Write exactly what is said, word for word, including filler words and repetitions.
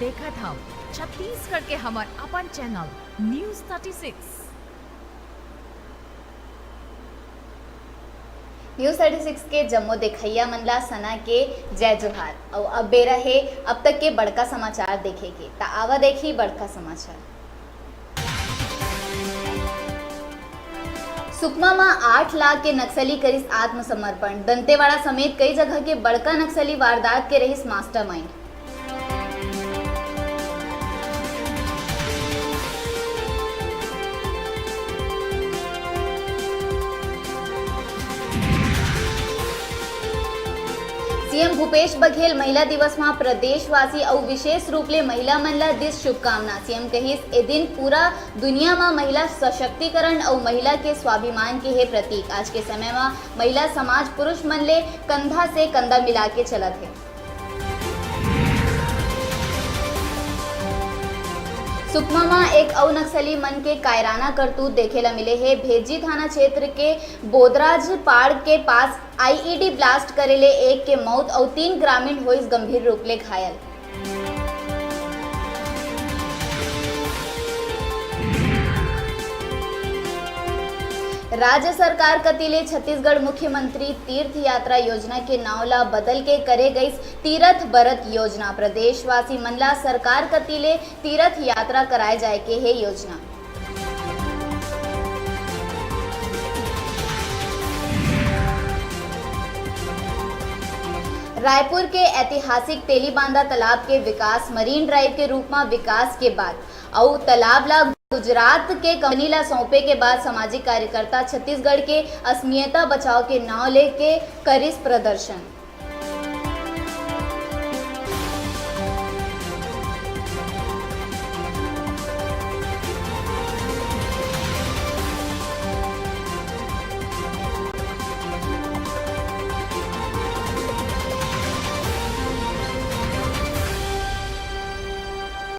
देखत हव छत्तीसगढ़ के हमर अपन channel news thirty six. News thirty six के जम्मो देखइया मन ला सना के जय जोहार। अउ अब बेरा हे अब तक के बड़का समाचार देखे के, त आवा देखी बड़का समाचार। सुकमा म आठ लाख के नक्सली करिस आत्मसमर्पण। दंतेवाड़ा समेत कई जगह के बड़का नक्सली वारदात के रहिस मास्टरमाइंड। सीएम भूपेश बघेल महिला दिवस म प्रदेशवासी अउ विशेष रूप ले महिला मन ल दिस शुभकामना। सीएम कहिस, ए दिन पूरा दुनिया म महिला सशक्तिकरण अउ महिला के स्वाभिमान के हे प्रतीक। आज के समय म महिला समाज पुरुष मन ले कंधा से कंधा मिला के चलत हे। सुकमा म एक अउ नक्सली मन के कायराना करतूत देखे ल मिले हे। भेज्जी थाना क्षेत्र के बोदराज पाड़ के पास आईईडी ब्लास्ट करे ले एक के मौत अउ तीन ग्रामीण होइस गंभीर रूप ले घायल। राज्य सरकार कति ले छत्तीसगढ़ मुख्यमंत्री तीर्थ यात्रा योजना के नांव ला बदल के करे गइस तीरथ बरत योजना। प्रदेशवासी मन ला सरकार कति ले तीरथ यात्रा कराए जाए के हे योजना। रायपुर के ऐतिहासिक तेलीबांधा तालाब के विकास, मरीन ड्राइव के रूप म विकास के बाद अउ तालाब ला गुजरात के कंपनी ला सौंपे के बाद सामाजिक कार्यकर्ता छत्तीसगढ़ के अस्मियता बचाव के नांव लेके करिस प्रदर्शन।